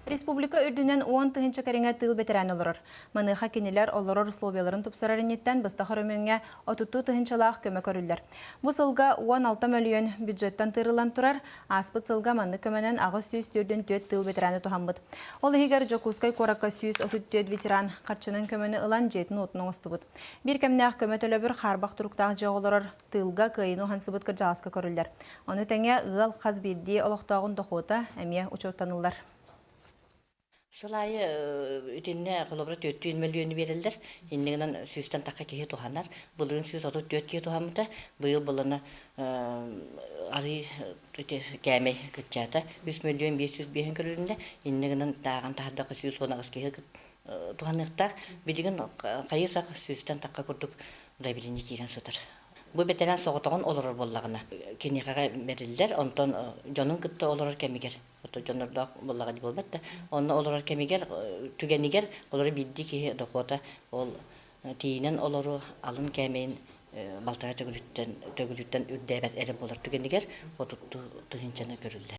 Республика үрдүнэн 10 000 кэриҥэ тыыл бэтэрээнэ олорор. Маныаха кинилэр олорор условияларын тупсарар инниттэн быстах өрөмүөҥҥэ 32 тыһыынчалаах көмө көрүллэр. Бу сылга 16 мөлүйүөн бюджеттан тыырыллан турар, ааспыт сылга маннык көмөнөн 844 тыыл ветераны туһаммыт. Ол иһигэр Дьокуускай куоракка 134 ветеран харчынан көмөнү ылан дьиэтин-уотун оҥостубут. Биир кэмнээх көмө төлөбүр хаарбах туруктаах дьиэ олорор тыылга кыайыыны уһансыбыт кырдьаҕаска көрүллэр. Ону тэҥэ ыал хас биирдии олохтооҕун дохуота эмиэ учуоттаныллар. Сыл аайы итиннэ холобура түөртүүн мөлүйүөнү биэрэллэр. Инньэ гынан сүүстэн тахса киһи туһанар. Былырыын 134 киһи туһаммыта. Быйыл былана арыы ити кээмэй кыччаата. 3 мөлүйүөн 505 көрүлүннэ. Инньэ гынан тааҕан таһардахха 118 киһи туһаныахтаах. Билигин хайыы-сах сүүстэн тахха курдук заявление киирэн сытар. Бу бэтэрээн соҕотоҕун олорор буоллаҕына, киниэхэҕэ бэриллэр, онтон дьонун кытта олорор кэмигэр Ото дьоннордоох буоллаҕа дии буолбат да. Онно олорор кэмигэр, түгэнигэр олору биирдии киһи дохуота ол тиийинэн олору алын кээмэйин балтараа төгүлүттэн төгүлүттэн үрдээбэт эрэ буолар түгэнигэр отуттуу тыһыынчаны көрүллэр.